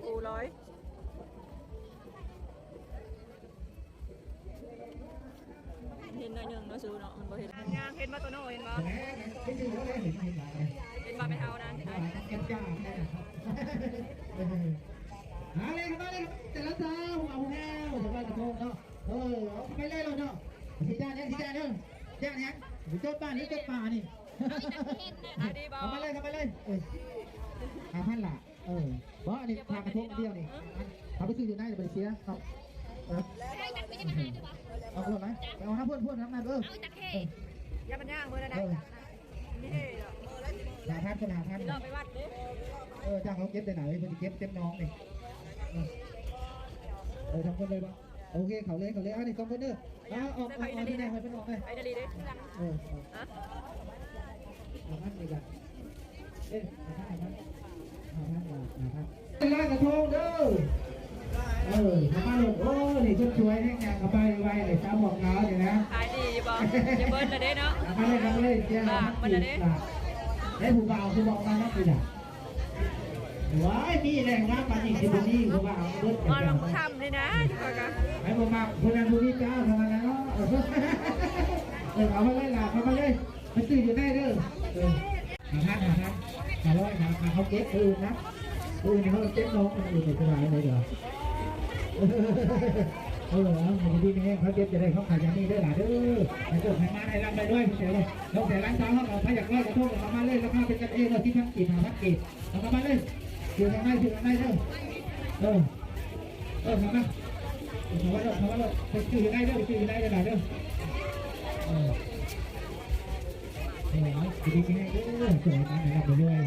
ກູລອຍ ເຫັນໜ້ອຍໜຶ່ງເນາະສູເນາະ ມັນບໍ່ເຫັນ. ຍ່າງເຫັນບໍ່ໂຕໂນ້ ເຫັນບໍ່? ເຫັນບໍ່ແມ່ເຖົ້ານັ້ນ? ມາເລີຍ ມາເລີຍ ແຕ່ລະຊາວ ເອົາແລ້ວ ເດີນໄປກະໂທງເນາະ. ເອີ ເອົາໄປເລີຍໂລດເນາະ. ຊິຢ້ານຫຍັງ ຊິຢ້ານຫຍັງ ຢ້ານຫຍັງ? ຈົດປ່ານີ້ ຈົດປ່ານີ້. ເອົາມາເລີຍ ເຂົ້າມາເລີຍ. ເອີ ຫ້າພັນລະ. ເອີ ບໍ່ ອັນນີ້ຄ່າກະທົງອັນດຽວນີ້ ເຮົາໄປຊື້ຢູ່ໃນ ບໍ່ໄດ້ເສຍເນາະ. ເອີ ເອົາຄົນໄປ ໄປເອົານຳເພິ່ນ ເພິ່ນນຳນັ້ນ. ເອີ ເອີ ຢ່າມັນຍ່າງເບິ່ງໄດ້. ເອີ ຫ້າພັນ ຄົນຫ້າພັນ. ເອີ ຈ້າງເຂົາເກັບໄດ້ຫຼາຍ ເພິ່ນຊິເກັບເຕັມໜອງນີ້. ເອີ ເອີ ທຳຄົນເລີຍບໍ່? ໂອເຄ ເຂົ້າເລີຍ ເຂົ້າເລີຍ. ອັນນີ້ສອງຄົນເດີ. ເອົາ ອອກ ອອກ ອອກ ໄປນະລີເດ້. ເອີ ອອກ ອອກ ອອກ ອອກ ເອີ ເອົາມານີ້ກະ ເອີ ເອົາມາ ເອົາມາ ເອົາມາ ເອົາມາ. ລອຍກະໂທງເດີ. ເອີ ເຂົ້າມາໂລດ. ໂອ້ ນີ້ຄົນສວຍແຮງ ຍ່າງເຂົ້າໄປໄວເລີຍ ສາວໝວກຂາວນີ້ນະ. ຂາຍດີຢູ່ບໍ່? ຈະເບິດລະເດ້ເນາະ. ເຂົ້າມາເລີຍ ເຂົ້າມາເລີຍ. ເຈົ້າ ບາງໝົດລະເດ້. ເອີ ຜູ້ບ່າວຄືບໍ່ອອກມານຳນີ້ລະ? ວ້າຍ ມີແຫຼະ ງາມປານນີ້ຊິບໍ່ມີ ເພາະວ່າເອົາເບິດ ມາລົງຄ່ຳນີ້ນະ ຂ້ອຍກະ ໃຜບໍ່ມັກຜູ້ນັ້ນຜູ້ນີ້ຈ້າ ເທົ່ານັ້ນແຫຼະເນາະ. ເອີ ເອົາມາເລີຍລະ ເຂົ້າມາເລີຍ. ໄປຊື້ຢູ່ໃນເດີ. ເອີ ຫ້າພັນ ຫ້າພັນ ຫ້າຮ້ອຍນະ ເຂົາເກັບມື້ອື່ນນະ ມື້ອື່ນເຂົາເກັບນ້ອງ ມື້ອື່ນໄປສະບາຍເລີຍເດີ. ເອີ ເອົາ ຢູ່ດີມີແຮງ ເຂົາເກັບຈະໄດ້ຂອງຂາຍຢ່າງນີ້ເດີຫຼານເດີ. ໃຫ້ໂຊກໃຫ້ມານ ໃຫ້ລ່ຳໃຫ້ລວຍ ເດີ. ນ້ອງແຕ່ຫຼານສາວເຮົາກະໃຜຢາກລອຍກະໂທງເຂົ້າມາເລີຍ ລາຄາເປັນກັນເອງເດີ ສິບພັນກີບ ຫ້າພັນກີບ. ເອົາເຂົ້າມາເລີຍ ຊື້ຂ້າງໃນ ຊື້ຂ້າງໃນເດີ. ເອີ ເອີ ເຂົ້າມາ ເຂົ້າມາໂລດ ເຂົ້າມາໂລດ. ໄປຊື້ຢູ່ໃນເດີ ໄປຊື້ຢູ່ໃນເດີຫຼານເດີ. ເອີ ເອີ ເອົາ ຢູ່ດີມີແຮງເດີ ຊ່ວຍກັນໃຫ້ລ່ຳໃຫ້ລວຍ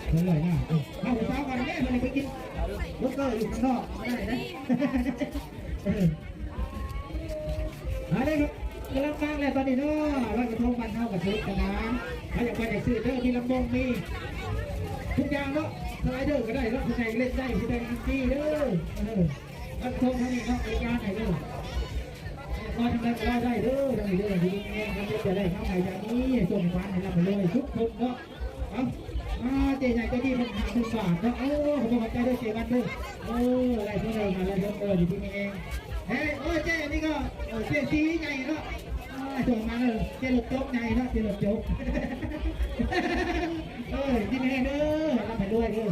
ເອີ ລອຍໜ້າ. ເອົາ ເອົາຜູ້ສາວກ່ອນແມ່ ເພິ່ນໄປກິນເບີເກີຢູ່ຂ້າງນອກ ບໍ່ໄດ້ເດ້. ເອີ ມາເດີ ກຳລັງມາແລ້ວຕອນນີ້ເນາະ ລອຍກະໂທງບ້ານເຮົາກະສະໜຸກສະໜານ ໃຜຢາກໄປຢາກຊື້ເດີ ມີລຳວົງ ມີທຸກຢ່າງເນາະ ສະໄລເດີກະໄດ້ເນາະ ຜູ້ໃຫຍ່ເຫຼັ້ນໄດ້ ຜູ້ໃດກິນຟຣີເດີ. ເອີ ລອຍກະໂທງທາງນີ້ເນາະ ບໍລິການໃຫ້ເດີ ລອຍທາງໃດກະລອຍໄດ້ເດີ ທາງນີ້ເດີ. ຢູ່ດີມີແຮງ ເຮັດຈະໄດ້ເນາະ ໃຜຈະມີ ໃຫ້ໂຊກໃຫ້ໝານ ໃຫ້ລ່ຳໃຫ້ລວຍທຸກຄົນເນາະ. ເອົາ ອ່າ ເຈ້ໃຫຍ່ໃຈດີເພິ່ນຫ້າສິບບາດເນາະ. ໂອ້ ຂອບໃຈເດີເຈ້ວັນເດີ. ເອີ ໄດ້ເພິ່ນເດີ ມາເລີຍເດີ ຢູ່ດີມີແຮງ. ເອີ ເຈົ້ ອັນນີ້ກະ ເອີ ເຈ້ສີໃຫຍ່ເນາະ. ອ່າ ສົ່ງມາເດີ ເຈ້ລົດຈົກໃຫຍ່ເນາະ ເຈ້ລົດຈົກ. ເອີ ດີມີແຮງເດີ ລ່ຳໃຫ້ລວຍເດີ.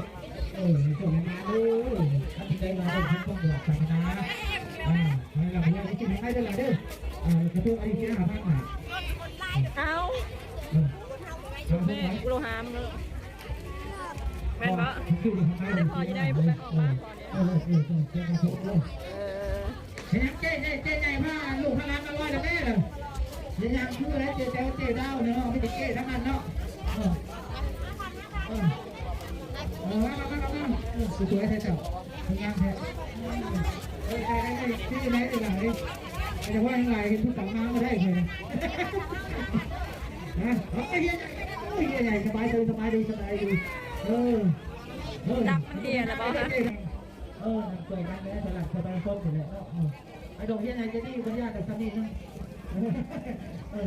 ເອີ ໃຫ້ໂຊກໃຫ້ໝານເດີ ຄັນຊິໄດ້ມາເດີ ເພິ່ນຕ້ອງບອກສາມະນາ. ອ່າ ໃຫ້ລ່ຳໃຫ້ລວຍ ໃຫ້ກິນໃຫ້ໄດ້ຫຼາຍເດີ. ເອີ ກະໂທງອັນນີ້ເສຍຫ້າພັນບາດ. ເອົາ ເອີ ແມ່ ກູໂລຮາມເນາະ ແມ່ນບໍ່? ບໍ່ ພໍຊິໄດ້ ເອີ ເອີ ເອີ ເອີ ເອີ ເອີ ເອີ ເອີ ເອີ ເອີ ເຮັດຫຍັງເຈ້ ເຈ້ ເຈ້ໃຫຍ່ພາລູກພາຫຼານມາລອຍແລ້ວແມ່ເດີ. ເຮັດຫຍັງຄືໄດ້ເຈ້ແຕວເຈ້ດາວເນາະ ມີແຕ່ເຈ້ທັງນັ້ນເນາະ. ເອີ ເອີ ເອີ ມາ ມາ ມາ ມາ ເອີ ສວຍແທ້ເຈົ້າ ງາມແທ້. ເອີ ໄດ້ ໄດ້ ໄດ້ ໄດ້ຫຼາຍ ແຕ່ວ່າຍັງຫຼາຍ ເຫັນຜູ້ສາວມາບໍ່ໄດ້ເລີຍ. ຮະ ເອີ ເຮີຍໃຫຍ່ ເຮີຍໃຫຍ່ ສະບາຍດີ ສະບາຍດີ ສະບາຍດີ. ເອີ ເອີ ຈັບມັນເຫ່ຍແລ້ວບໍ່ຮະ? ເອີ ນຳຊ່ວຍກັນແຫຼະ ສະຫຼັດສະບາຍຄົນນີ້ແຫຼະເນາະ. ເອີ ໄອ້ດອກເຮີຍໃຫຍ່ໃຈດີ ບໍ່ຢ້ານດອກ ສ່ຳນີ້ເນາະ. ເອີ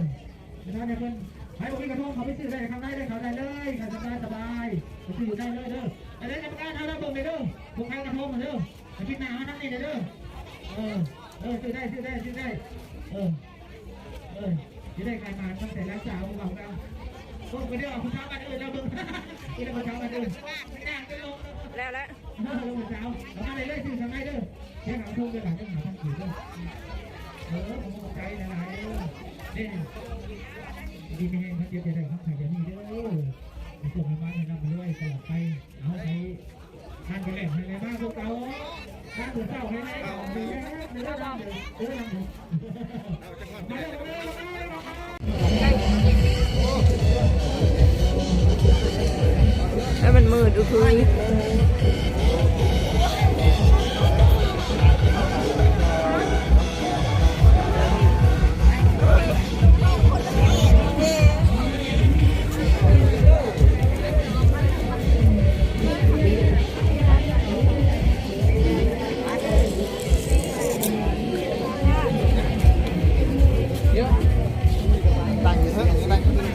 ເວລານີ້ເພິ່ນ ໃຜບໍ່ມີກະໂທງ ເຂົ້າໄປຊື້ໄດ້ຂ້າງໃນເດີ ເຂົ້າໄດ້ເລີຍ ສະບາຍ ສະບາຍ ໄປຊື້ຢູ່ໃນເລີຍເດີ. ໄປເດີ ກຳມະການ ເອົາເດີ ເບິ່ງເດີ ບໍ່ຂາຍກະໂທງເດີ ໄປປິດໜ້າມາທາງນີ້ເດີ. ເອີ ເອີ ຊື້ໄດ້ ຊື້ໄດ້ ຊື້ໄດ້. ເອີ ເອີ ຊິໄດ້ຂາຍໝານຕັ້ງແຕ່ລາວສາວເວົ້ານຳ. ເບິ່ງໄປເດີ ເອົາຜູ້ສາວບ້ານອື່ນແລ້ວເບິ່ງ ອີກແລ້ວຜູ້ສາວບ້ານອື່ນ ແລ້ວແຫຼະ. ເອີ ຜູ້ສາວ ເອົາມາໄດ້ເລີຍ ຊື້ຂ້າງໃນເດີ. ເຮັດຫາທຸກເດີຫຼານ ເຮັດຫາທັງກີເດີ. ເອີ ຂອບໃຈຫຼາຍໆເດີ. ເດ້ ດີມີແຮງ ເພິ່ນເຈັບຈະໄດ້ຄວາມໄຂຢ່າມີເດີ. ໃຫ້ໂຊກໃຫ້ໝານ ໃຫ້ລ່ຳໃຫ້ລວຍຕະຫຼອດໄປ. ເອົາ ໃຫ້ ທ່ານໄປແລ້ວ ໃຫ້ໄດ້ມາຄືເກົ່າ ມາຄືເກົ່າ ໃຫ້ໄດ້ເອົາ ເດີ ເດີ ເດີ ເດີ ມາເດີ ມາເດີ ມາເດີ. ແລ້ວມັນມືດ ອື ຄື ຕັ້ງຢູ່ເທິງ ຕັ້ງຢູ່ເທິງ.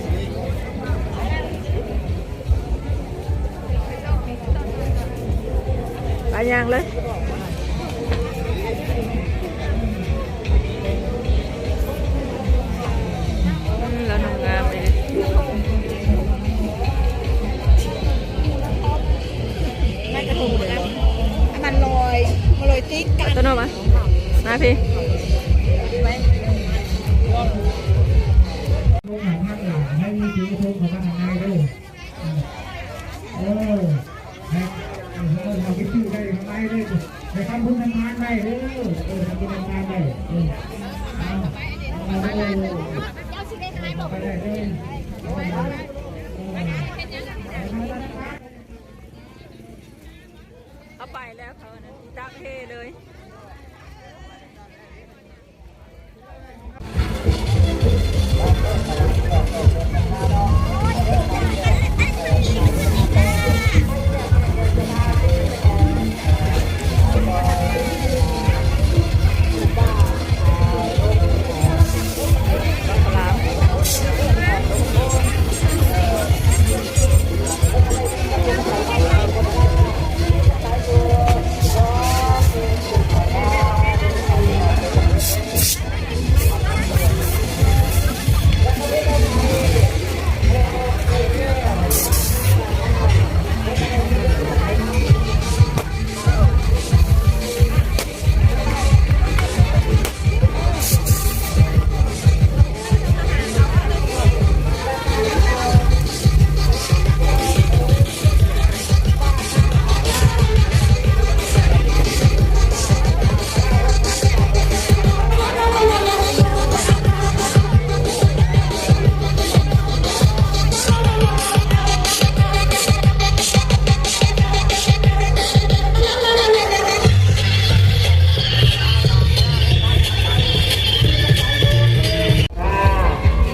ໄປຍ່າງເລີຍ. ອືມ ລາວງາມໆເດ້. ໄມ້ກະທົງນະ ມັນລອຍ ມັນລອຍຕິດກັນ. ໂຕໂນມາ ມາພີ້. ລົງມາທາງຫຼັງ ໃຫ້ມີເສຍງຊົງເຂົ້າມາທາງໃນເດີ້. ເອີ ໃຫ້ ເອີ ເຮົາເຮັດໄດ້ໄດ້ ໄດ້ທຳບຸນທຳທານໄດ້ເດີ້. ເອີ ທຳບຸນທຳທານໄດ້. ເອີ ເອົາ ເອົາ ເອົາໄປໄດ້ເດີ້. ເຂົາໄປແລ້ວ ເຂົານັ້ນຕາກເຮເລີຍ.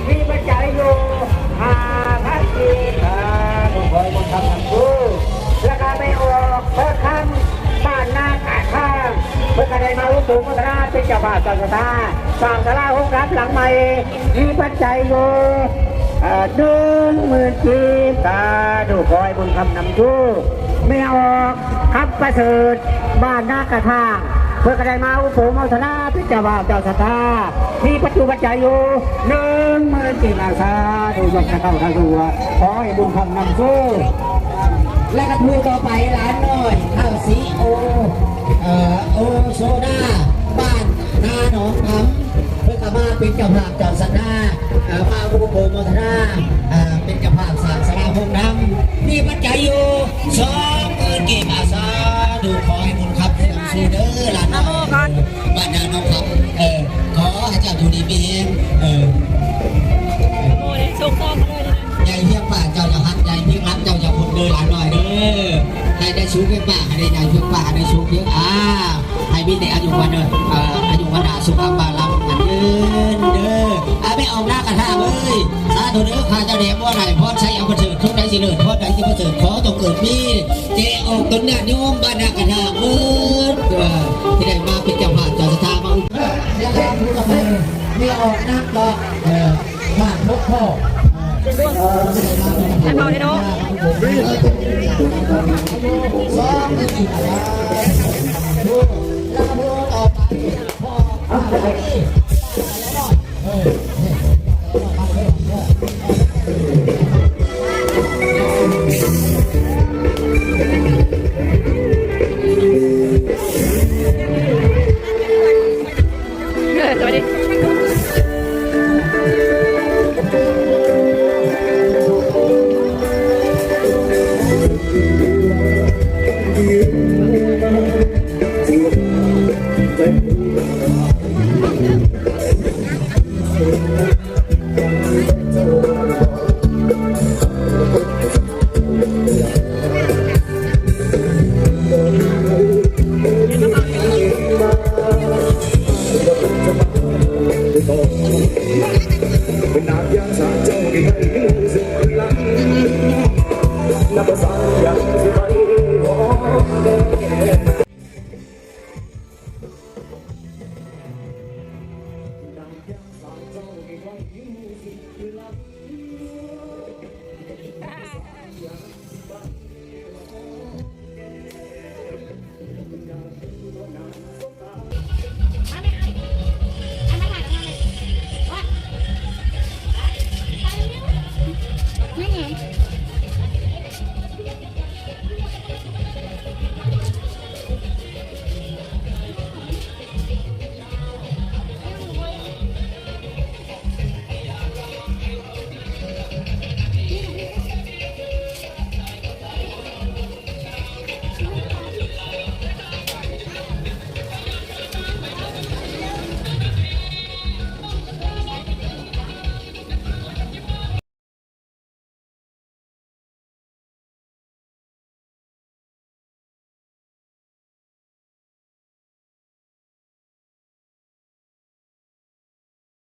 ມີປັດໄຈຢູ່ຫ້າພັນກີບ ອ່າ ຂໍໃຫ້ບຸນຄຳນຳຊູ່ ແລ້ວກໍແມ່ອອກ ເພິ່ນຄຳ ບ້ານນາກາທາງ ເພິ່ນກໍໄດ້ມາອຸດໜູນໂມທະນາເປັນເຈົ້າພາບເຈົ້າສັດທາ ສ້າງສາລາໂຮງທຳຫຼັງໃໝ່ ມີປັດໄຈຢູ່ ເອີ ໜຶ່ງໝື່ນກີບ ສາທຸ ຂໍໃຫ້ບຸນຄຳນຳຊູ່. ແມ່ອອກ ຄຳປະເສີດ ບ້ານນາກະທາງ ເພິ່ນກໍໄດ້ມາອຸດໜູນໂມທະນາເປັນເຈົ້າພາບເຈົ້າສັດທາ ມີປັດຈຸປັດໄຈຢູ່ໜຶ່ງໝື່ນກີບ ອາ ສາທຸ ຍົກໃຫ້ເຂົ້າທາງຫົວ ຂໍໃຫ້ບຸນຄຳນຳຊູ່. ແລະກະຜູ້ຕໍ່ໄປ ຫຼານນ້ອຍ ທ້າວສີໂອ ເອີ ໂອໂຊດາ ບ້ານນາໜອງຄຳ ເພິ່ນກໍມາເປັນເຈົ້າພາບເຈົ້າສັດທາ ເອີ ມາອຸດໜູນໂມທະນາ ເອີ ເປັນເຈົ້າພາບສ້າງສາລາໂຮງທຳ ມີປັດໄຈຢູ່ ສອງໝື່ນກີບ ອາ ສາທຸ ຂໍໃຫ້ບຸນຄຳນຳຊູ່ເດີ້ ຫຼານນ້ອຍ ບ້ານນາໜອງຄຳ ເອີ ຂໍໃຫ້ເຈົ້າຢູ່ດີມີແຮງ ເອີ ໃຫຍ່ພຽງຟ້າເຈົ້າຢ່າຫັກ ໃຫຍ່ພຽງຫຼັກເຈົ້າຢ່າພົ້ນເດີ້ ຫຼານນ້ອຍເດີ້ ໃຫ້ໄດ້ສູງພຽງຟ້າ ໃຫ້ໄດ້ໃຫຍ່ພຽງຟ້າ ໃຫ້ໄດ້ສູງພຽງ ອາ ໃຫ້ມີແຕ່ອາຍຸວັນເດີ ເອີ ອາຍຸວັນນະສຸຂະພະລະ ໝັ້ນຍືນເດີ. ອາ ແມ່ອອກນາກະທາງເອີຍ ສາທຸເດີ ຂ້າເຈົ້າແດ່ບົວໄຫຼ ພອນໄຊອັນປະເສີດ ຄົນໃດຊິເລີດ ພອນໃດຊິປະເສີດ ຂໍຈົ່ງເກີດມີ ແກ່ອອກຕົນຍາດໂຍມບ້ານນາກະທາງເບິດ ເອີ ທີ່ໄດ້ມາເປັນເຈົ້າພາບເຈົ້າສັດທາ ມາອຸດໜູນ ເອີ ແມ່ອອກນາກະທາງ ເອີ ບ້ານປົກຄອງ ເອີ ໃຫ້ເວົ້າໄດ້ເນາະ ສອງ ລະບຸຕໍ່ໄປ ພໍ່ ເອີ ສະບາຍດີ. ເອີ